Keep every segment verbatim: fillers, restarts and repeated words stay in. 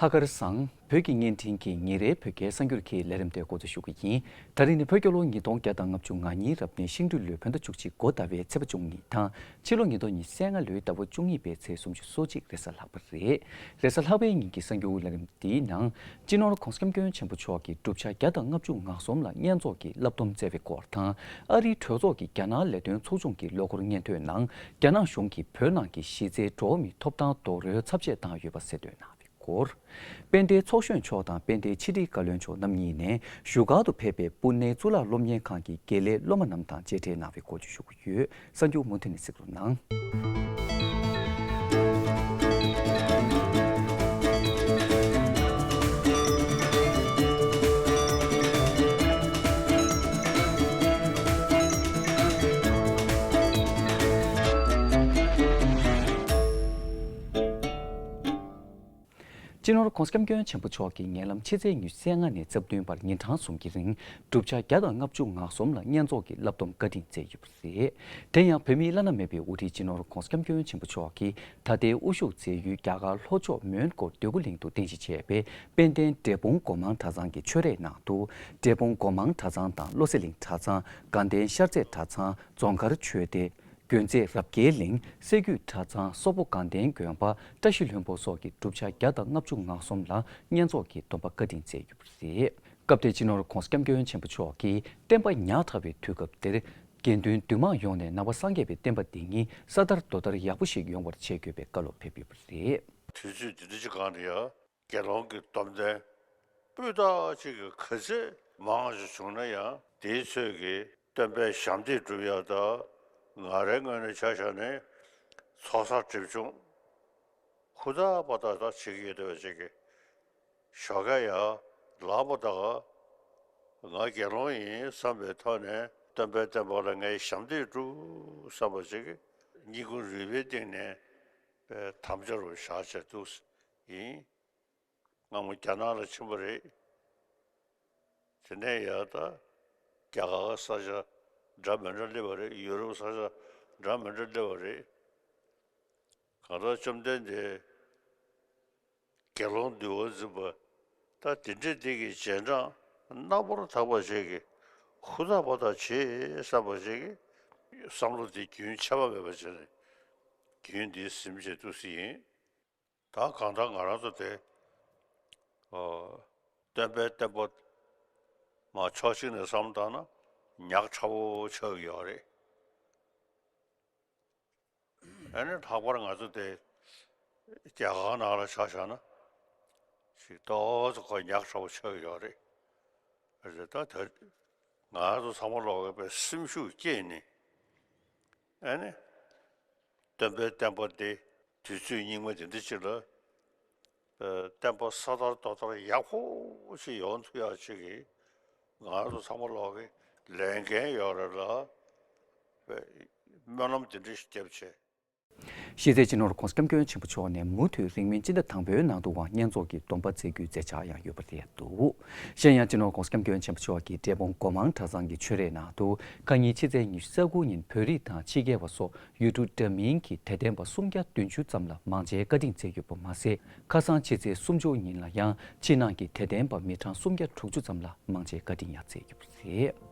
ལྷག་དཀར་བཟང་། བོད་ཀྱི་བརྙན་འཕྲིན་གྱི་ཉིན་རེའི་བོད་སྐད་གསར་འགྱུར་གྱི་ལས་རིམ་དེ་འགོ་འཛུགས་ཞུ་གི་ཡིན། ད་རིང་ནི་བོད་རྒྱལ་ལོ་ཉིས་སྟོང་བརྒྱ་དང་ལྔ་བཅུ་ང་གཉིས་རབ་གནས་ཤིང་སྦྲུལ་ལོའི་བོད་ཟླ་བཅུ་གཅིག་འགོ་ཟླ་བའི་ཚེས་པ་བཅུ་གཉིས་དང་ཕྱི་ལོ་ཉིས་སྟོང་ཉི་ཤུ་རྩ་ལྔ་ལོའི་ཟླ་བ་བཅུ་གཉིས་པའི་ཚེས་སུམ་ཅུ་སོ་གཅིག་རེས་གཟའ་ལྷག་པ་རེད། རེས་གཟའ་ལྷག་པའི་ཉིན་གྱི་གསར་འགྱུར་ལས་རིམ་འདིའི་ནང་། སྤྱི་ནོར་༧གོང་ས་༧སྐྱབས་མགོན་ཆེན་པོ་མཆོག་གིས་བསྒྲུབ་བྱ་བརྒྱ་དང་ལྔ་བཅུ་ང་གསུམ་ལ་བསྙེན་རྫོགས་ཀྱི་བསླབ་སྡོམ་སྩལ་བའི་སྐོར་དང་། ཨ་རིའི་གྲོས་ཚོགས་ཀྱི་རྒྱ་ནག་ལས་དོན་ཚོགས་ཆུང་གི་ལོ་འཁོར་སྙན་ཐོའི་ནང་། རྒྱ་ནག་གཞུང་གིས་བོད་ནང་གི་གཞི་རྩའི་འགྲོ་བ་མིའི་ཐོབ་ཐང་རྡོག་རོལ་ཚབས་ཆེ་བཏང་ཡོད་པ་གསལ་སྟོན་གནང་བའི་སྐོར། དཔལ་ལྡན་ཚོགས་གཞོན་མཆོག་དང་དཔལ་ལྡན་ཕྱི་དྲིལ་བཀའ་བློན་མཆོག་རྣམ་གཉིས་ནས་བཞུགས་སྒར་དུ་ཕེབས་པའི་སྤུ་ནེ་གཙུག་ལག་སློབ་གཉེར་ཁང་གི་དགེ་ལས་སློབ་མ་རྣམས་དང་མཇལ་འཕྲད་གནང་བའི་སྐོར་བརྗོད་ཞུ་གི་ཡོད། གསར་འགྱུར་མུ་མཐུད་ནས་གཟིགས་རོགས་གནང་། སྤྱི་ནོར་༧གོང་ས་༧སྐྱབས་མགོན་ཆེན་པོ་མཆོག་གིས་ཉེ་ལམ་ཕྱི་ཚེས་ཉི་ཤུ་རྩ་ལྔ་ནས་རྩ་བདུན་བར་ཉིན་གྲངས་གསུམ་གྱི་རིང་བསྒྲུབ་བྱ་བརྒྱ་དང་ལྔ་བཅུ་ང་གསུམ་ལ་བསྙེན་རྫོགས་ཀྱི་བསླབ་སྡོམ་བཀའ་དྲིན་སྩལ་ཡོད་པ་རེད། དེ་ཡང་བོད་མིའི་བླ་ན་མེད་པའི་དབུ་ཁྲིད་སྤྱི་ནོར་༧གོང་ས་༧སྐྱབས་མགོན་ཆེན་པོ་མཆོག་གིས་ད་ལྟའི་དབུ་བཞུགས་མཛད་ཡུལ་རྒྱ་གར་ལྷོ་ཕྱོགས་མོན་གྷོ་འདོད་རྒུ་གླིང་དུ་རྟེན་གཞི་བྱས་པའི་དཔལ་ལྡན་འབྲས་སྤུངས་སྒོ་མང་གྲྭ་ཚང་གི་ཆོས་རའི་ནང་དུ། འབྲས་སྤུངས་སྒོ་མང་གྲྭ་ཚང་དང་བློ་གསལ་གླིང་གྲྭ་ཚང་། དགའ་ལྡན་ཤར་རྩེ་གྲྭ་ཚང་། རྫོང་མཁར་ཆོས་སྡེ། དགོན་རྩེ་རབ་རྒྱས་གླིང་། སྲད་རྒྱུད་གྲྭ་ཚང་། སོག་པོ་དགའ་ལྡན་དགོན་པ། བཀྲ་ཤིས་ལྷུན་པོ་སོགས་ཀྱི་བསྒྲུབ་བྱ་བརྒྱ་དང་ལྔ་བཅུ་ང་གསུམ་ལ་བསྙེན་རྫོགས་ཀྱི་སྡོམ་པ་བཀའ་དྲིན་སྩལ་ཡོད་པ་རེད། སྐབས་དེར་སྤྱི་ནོར་༧གོང་ས་༧སྐྱབས་མགོན་ཆེན་པོ་མཆོག་གིས་བསྟན་པ་ཉག་ཕྲ་བའི་དུས་སྐབས་དེར། དགེ་འདུན་འདུས་མང་ཡོངས་ནས་ནང་པ་སངས་རྒྱས་པའི་བསྟན་པ་འདི་ཉིད་ས་དར་རྡོ་དར་ཡག་པོ་ཞིག་ཡོང་བར་བྱེད་དགོས་པའི་བཀའ་སློབ་ཕེབས་ཡོད་པ་རེད། དུས་ཚོད་འདི་འདྲ་ཅིག་སྒང་ལ་ཡང་དགེ་སློང་གི་སྡོམ་ལྡན་སྤུས་དག་ཅིག་གི་ག་ཚད་མང་ཞིག་བྱུང་ན་ཡང་དེའི་ཚོད་ཀྱིས་སྟོན་པའི་ཞབས་འདེགས་སྒྲུབ་ཡག་དང་། ང་རའི་ངོས་ནས་ཆ་བཞག་ནས་ཚོགས་བསགས་སྒྲིབ་སྦྱོང་ཧུར་ཐག་པ་ཐག་ད་བྱེད་ཀྱི་ཡོད་བསྡད་པ་ཅིག་གི་ཞོགས་ཀས་ཡར་ལངས་པ་དང་། ང་དགེ་སློང་ཡིན་བསམ་པའི་ཐོག་ནས་སྟོན་པའི་བསྟན་པ་ལ་ངས་ཞབས་འདེགས་སྒྲུབ་བསམ་པ་ཅིག་གི་སྙིང་ཁུང་རུས་པའི་གཏིང་ནས་དམ་བཅའ་རུ་བཞག་བྱས་འདུག་ཡིན། སྔ་མོ་རྒྱ་ནག་ལ་ཕྱིན་པ་རེད། དེ་ནས་ཡར་ད་རྒྱ་གར་ས་ཆ་འདྲ་མི་འདྲ་སླེབས་པ་རེད། ཡུ་རོབ་ས་ཆ་འདྲ་མི་འདྲ་སླེབས་པ་རེད། གང་ལྟར་བཅོམ་ལྡན་འདས་དགེ་སློང་འདུལ་བ་འཛིན་པ་ད་དེ་འདྲས་འདི་གི་རྗེས་འབྲང་རྣམ་པར་དག་པ་ཞིག་གིས་ཧུར་ཐག་པ་ཐག་བྱེད་བསམ་པ་ཞིག་གིས་བསམ་བློ་འདི་རྒྱུན་ཆད་པ་མེད་པ་བྱས་ནས་རྒྱུན་འདི་ཟིན་བྱས་འདུག་སེ་ཡིན། ད་གང་ལྟར་ང་རང་ཚོ་དེ་ཨ་སྟོན་པའི་བསྟན་པ་མར་ཕྱོགས་གཅིག་ནས་བསམ་བཏང་ན་ཉག་ཕྲ་བོ་ཆགས་ཀྱི་ཡོད་རེད། ཨ་ནི་ལྷག་པར་ང་ཚོ་དེ་རྒྱ་གར་ནང་ལ་ཆ་བཞག་ན་ཞིག་ཏོག་ཙམ་ཁོ་ཉག་ཕྲ་བོ་ཆགས་ཀྱི་ཡོད་རེད། རེད་ད་དེ་ང་ཚོ་ཚང་མ་ལོག་གི་པའི་སེམས་ཤུགས་སྐྱེད་ནས་ཨ་ནི། སྟོན་པའི་བསྟན་པ་འདི་དུས་ཚོད་སྙིགས་མ་འདི་འདྲ་ཅིག་ལ་ཨ་བསྟན་པ་ས་དར་རྡོ་དར་ཡག་པོ་ཞིག་ཡོང་ཐུབ་ཡག་ཅིག་གི་ང་རང་ཚོ་ཚང་མ་ལོག་གི་ལས་འགན་ཡོད་རེད་ལ་སྨོན་ལམ་འདི་འདྲ་ཞིག་བརྒྱབ་བྱས། གཞི་རྩའི་སྤྱི་ནོར་༧གོང་ས་༧སྐྱབས་མགོན་ཆེན་པོ་མཆོག་ནས་མུ་མཐུད་རིང་མིན་སྤྱི་ཟླ་དང་པོའི་ནང་དུའང་བསྙེན་རྫོགས་ཀྱི་སྡོམ་པ་སྩལ་རྒྱུའི་མཛད་འཆར་ཡང་ཡོད་པ་རེད་འདུག་གཞན་ཡང་སྤྱི་ནོར་༧གོང་ས་༧སྐྱབས་མགོན་ཆེན་པོ་མཆོག་གིས་འབྲས་སྤུངས་སྒོ་མང་གྲྭ་ཚང་གི་ཆོས་རའི་ནང་དུ་ཁ་ཉིན་ཕྱི་ཚེས་ཉི་ཤུ་རྩ་དགུ་ཉིན་བོད་རིགས་དང་ཕྱི་རྒྱལ་བ་སོགས་ཡུལ་གྲུ་འདྲ་མིན་གྱི་དད་ལྡན་པ་སུམ་བརྒྱ་བདུན་ཅུ་ཙམ་ལ་མང་མཇལ་བཀའ་དྲིན་སྩལ་ཡོད་པ་མ་ཟད། ཁ་སང་ཕྱི་ཚེས་སུམ་ཅུ་ཉིན་ལ་ཡང་ཕྱི་ནང་གི་དད་ལྡན་པ་མི་གྲངས་སུམ་བརྒྱ་དྲུག་ཅུ་ཙམ་ལ་མང་མཇལ་བཀའ་དྲིན་ཡང་སྩལ་ཡོད་པ་རེད།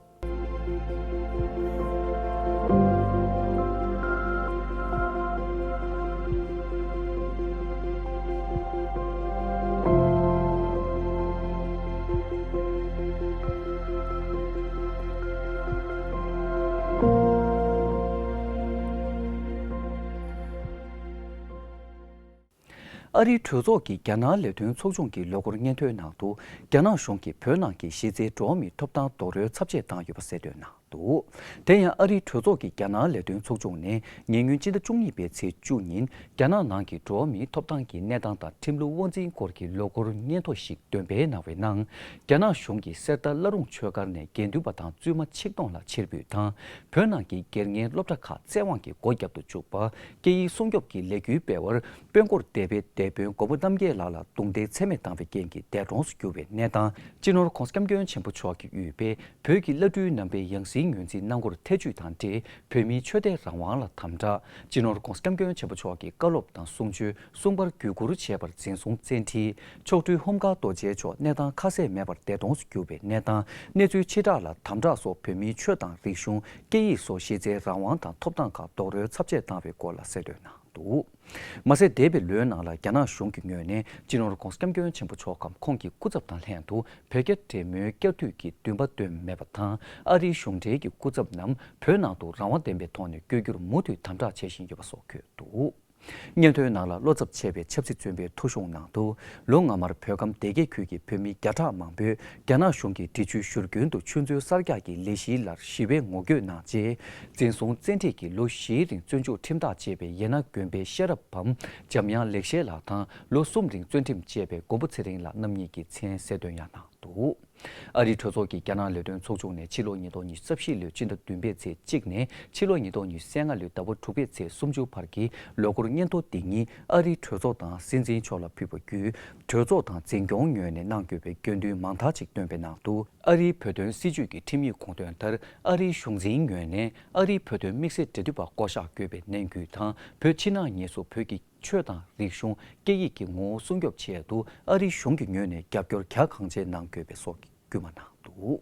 ཨ་རིའི་གྲོས་ཚོགས་ཀྱི་རྒྱ་ནག་ལས་དོན་ཚོགས་ཆུང་གི་ལོ་འཁོར་སྙན་ཐོའི་ནང་དུ། རྒྱ་ནག་གཞུང་གིས་བོད་ནང་གི་གཞི་རྩའི་འགྲོ་བ་མིའི་ཐོབ་ཐང་རྡོག་རོལ་ཚབས་ཆེ་བཏང་ཡོད་པ་གསལ་སྟོན་གནང་འདུག་དེ་ཡང་ཨ་རིའི་གྲོས་ཚོགས་ཀྱི་རྒྱ་ནག་ལས་དོན་ཚོགས་ཆུང་ནས་ཉེ་སྔོན་སྤྱི་ཟླ་བཅུ་གཉིས་པའི་ཚེས་བཅུ་ཉིན་རྒྱ་ནག་ནང་གི་འགྲོ་བ་མིའི་ཐོབ་ཐང་གི་གནས་སྟངས་དང་ཁྲིམས་ལུགས་དབང་འཛིན་སྐོར་གྱི་ལོ་འཁོར་སྙན་ཐོ་ཞིག་འདོན་སྤེལ་གནང་བའི་ནང་། རྒྱ་ནག་གཞུང་གིས་གསེར་རྟ་བླ་རུང་ཆོས་སྒར་ནས་དགེ་འདུན་པ་དང་བཙུན་མ་ཆིག་སྟོང་ལ་ཕྱིར་འབུད་དང་། བོད་ནང་གི་སྒེར་གཉེར་སློབ་གྲྭ་ཁག་བཙན་དབང་གིས་སྒོ་བརྒྱབ་ཏུ་བཅུག་པ། སྐད་ཡིག་སྲུང་སྐྱོབ་ཀྱི་ལས་འགུལ་སྤེལ་བར་དཔོན་སྐོར་སྡེ་པའི་སྡེ་དཔོན་མགོན་པོ་རྣམ་རྒྱལ་ལགས་ལ་རྡུང་རྡེག་ཚད་མེད་བཏང་བའི་རྐྱེན་གྱིས་འདས་གྲོངས་སུ་གྱུར་བའི་གནས་སྟངས། སྤྱི་ནོར་༧གོང་ས་༧སྐྱབས་མགོན་ཆེན་པོ་མཆོག་གིས་དབུས་པའི་བོད་ཀྱི་བླ་སྤྲུལ་རྣམ་པའི་ཡང་སྲིད། ངོས་འཛིན་གནང་སྐོར་ཐེ་བྱུས་དང་འབྲེལ་བོད་མིའི་ཆོས་དད་རང་དབང་ལ་དམ་དྲག་སྤྱི་ནོར་༧གོང་ས་༧སྐྱབས་མགོན་ཆེན་པོ་མཆོག་གི་བཀའ་སློབ་དང་གསུང་ཆོས་གསུང་པར་བརྒྱུད་བསྐུར་བྱས་པར་འཛིན་བཟུང་བཙན་ཁྲིད། མཆོག་སྤྲུལ་ཧོམ་དཀར་རྡོ་རྗེ་མཆོག་གནས་སྟངས་ཁ་གསལ་མེད་པར་འདས་གྲོངས་སུ་གྱུར་བའི་གནས་སྟངས། གནས་ཚུལ་ཕྱིར་བསྒྲགས་ལ་དམ་དྲག་སོགས་བོད་མིའི་ཆོས་དང་རིག་གཞུང་། སྐད་ཡིག་སོགས་གཞི་རྩའི་རང་དབང་དང་ཐོབ་ཐང་ཁག་རྡོག་རོལ་ཚབས་ཆེ་བཏང་བའི་སྐོར་ལ་གསལ་འདོན་གནང་འདུག་མ་ཟད། འདས་པའི་ལོའི་ནང་ལ་རྒྱ་ནག་གཞུང་གི་ངོས་ནས་སྤྱི་ནོར་༧གོང་ས་༧སྐྱབས་མགོན་ཆེན་པོ་མཆོག་གམ་ཁོང་གི་སྐུ་ཚབ་དང་ལྷན་དུ་བོད་རྒྱ་འབྲེལ་མོལ་བསྐྱར་མཐུད་ཀྱི་འདུན་པ་བཏོན་མེད་པ་དང་། ཨ་རིའི་གཞུང་འབྲེལ་གྱི་སྐུ་ཚབ་རྣམས་བོད་ནང་དུ་རང་དབང་ལྡན་པའི་ཐོག་ནས་བསྐྱོད་རྒྱུར་མུ་མཐུད་དམ་དྲག་བྱེད་བཞིན་ཡོད་པ་སོགས་འཁོད་འདུག་སྙན་ཐོའི་ནང་ལ་བློ་འཚབ་ཆེ་བའི་ཆབ་སྲིད་བཙོན་པའི་ཐོ་གཞུང་ནང་དུ། ལོ་སྔ་མར་བོད་ཁམས་སྡེ་དགེ་ཁུལ་གྱི་བོད་མི་བརྒྱ་ཕྲག་མང་པོས་རྒྱ་ནག་གཞུང་གི་འབྲི་ཆུའི་བཞུར་རྒྱུན་དུ་ཆུ་མཛོད་གསར་རྒྱག་གི་ལས་གཞིའི་ལར་ཞི་བའི་ངོ་རྒོལ་གནང་རྗེས། འཛིན་བཟུང་བཙན་ཁྲིད་ཀྱིས་ལོ་བཞིའི་རིང་བཙོན་འཇུག་ཁྲིམས་ཐག་བཅད་པའི་ཡན་ན་དགོན་པའི་ཤེས་རབ་བམ་འཇམ་དབྱངས་ལེགས་བཤད་ལགས་དང་། ལོ་གསུམ་རིང་བཙོན་ཁྲིམས་བཅད་པའི་མགོན་པོ་ཚེ་རིང་ལགས་རྣམ་གཉིས་ཀྱི་མཚན་གསལ་འདོན་ཡང་གནང་འདུག་ཨ་རིའི་གྲོས་ཚོགས་ཀྱི་རྒྱ་ནག་ལས་དོན་ཚོགས་ཆུང་ནས་ཕྱི་ལོ་ཉིས་སྟོང་ཉི་ཤུ་རྩ་བཞི་ལོའི་སྤྱི་ཟླ་བདུན་པའི་ཚེས་གཅིག་ནས་ཕྱི་ལོ་ཉིས་སྟོང་ཉི་ཤུ་རྩ་ལྔ་ལོའི་ཟླ་བ་དྲུག་པའི་ཚེས་སུམ་ཅུ་བར་གྱི་ལོ་འཁོར་སྙན་ཐོ་འདི་ཉིད་ཨ་རིའི་གྲོས་ཚོགས་དང་སྲིད་འཛིན་མཆོག་ལ་ཕུལ་བ་བརྒྱུད། གྲོས་ཚོགས་དང་འཛིན་སྐྱོང་ངོས་ནས་གནང་དགོས་པའི་དགོས་འདུན་མང་དག་ཅིག་བཏོན་པའི་ནང་དུ། ཨ་རིའི་བོད་དོན་སྲིད་བྱུས་ཀྱི་ཁྲིམས་ཡིག་དགོངས་དོན་ལྟར། ཨ་རིའི་གཞུང་འཛིན་ངོས་ནས་ཨ་རིའི་བོད་དོན་དམིགས་བསལ་འབྲེལ་མཐུད་པ་བསྐོ་གཞག་དགོས་པའི་ནན་སྐུལ་དང་། བོད་ཕྱི་ནང་གཉིས་སུ་བོད་ཀྱི་ཆོས་དང་རིག་གཞུང་། སྐད་ཡིག་གི་ངོ་བོ་སྲུང་སྐྱོབ་ཆེད་དུ་ཨ་རིའི་གཞུང་གི་ངོས་ནས་རྒྱབ་སྐྱོར་གལ་འགངས་ཆེ་གནང་དགོས་པའི་སོགས་ཀྱི་སྐུལ་མ་གནང་འདུག་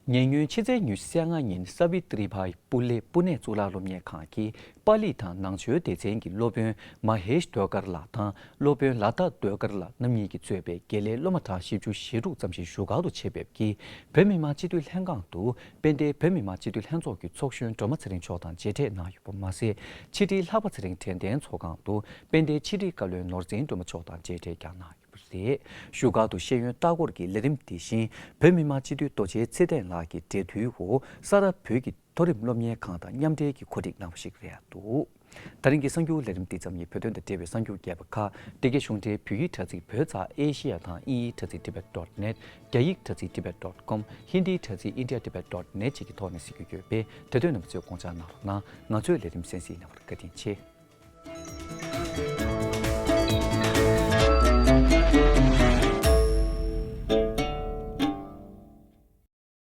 ཉེ་སྔོན་ཕྱི་ཚེས་ཉི་ཤུ་རྩ་ལྔ་ཉིན་ས་བི་ཏྲི་བྷའི་པུ་ལེ་པུ་ནེ་གཙུག་ལག་སློབ་གཉེར་ཁང་གི་པཱ་ལི་དང་ནང་ཆོས་སྡེ་ཚན་གྱི་སློབ་དཔོན་མ་ཧེཤ་ཌོ་ཀར་ལགས་དང་སློབ་དཔོན་ལ་ཏཱ་ཌོ་ཀར་ལགས་རྣམ་གཉིས་ཀྱིས་གཙོས་པའི་དགེ་ལས་སློབ་མ་གྲངས་བཞི་བཅུ་ཞེ་དྲུག་ཙམ་ཞིག་བཞུགས་སྒར་དུ་ཆེད་ཕེབས་ཀྱིས་བོད་མི་མང་སྤྱི་འཐུས་ལྷན་ཁང་དུ་དཔལ་ལྡན་བོད་མི་མང་སྤྱི་འཐུས་ལྷན་ཚོགས་ཀྱི་ཚོགས་གཞོན་སྒྲོལ་མ་ཚེ་རིང་མཆོག་དང་མཇལ་འཕྲད་གནང་ཡོད་པ་མ་ཟད། ཕྱི་དྲིལ་ལྷག་པ་ཚེ་རིང་དྲན་རྟེན་ཚོགས་ཁང་དུ་དཔལ་ལྡན་ཕྱི་དྲིལ་བཀའ་བློན་ནོར་འཛིན་སྒྲོལ་མ་མཆོག་དང་མཇལ་འཕྲད་ཀྱང་གནང་ཡོད་པ་རེད། བཞུགས་སྒར་དུ་ཤེས་ཡོན་ལྟ་སྐོར་གྱི་ལས་རིམ་དེ་བཞིན་བོད་མི་མང་སྤྱི་འཐུས་རྡོ་རྗེ་ཚེ་བརྟན་ལགས་ཀྱི་འབྲེལ་མཐུད་འོག་ས་རཱ་བོད་ཀྱི་མཐོ་རིམ་སློབ་གཉེར་ཁང་དང་མཉམ་འབྲེལ་གྱིས་གོ་སྒྲིག་གནང་བ་ཞིག་རེད་འདུག་ད་རིང་གི་གསར་འགྱུར་ལས་རིམ་འདི་ཙམ་ཡིན། བོད་དོན་དང་འབྲེལ་བའི་གསར་འགྱུར་རྒྱས་པ་ཁག་འདི་གའི་གཞུང་འབྲེལ་བོད་ཡིག་དྲ་ཚིགས་བོད་ཙ་ཨེ་ཤེ་ཡ་དང་དབྱིན་ཡིག་དྲ་ཚིགས་tibet dot net། རྒྱ་ཡིག་དྲ་ཚིགས་tibet dot com། ཧིན་དིའི་དྲ་ཚིགས india tibet dot net བཅས་ཀྱི་ཐོག་ནས་གཟིགས་རྒྱུ་ཡོད་པས། དེ་དོན་རྣམ་པ་ཚོས་དགོངས་འཇགས་གནང་རོགས་གནང་། ང་ཚོའི་ལས་རིམ་གསན་གཟིགས་གནང་བར་བཀའ་དྲིན་ཆེ།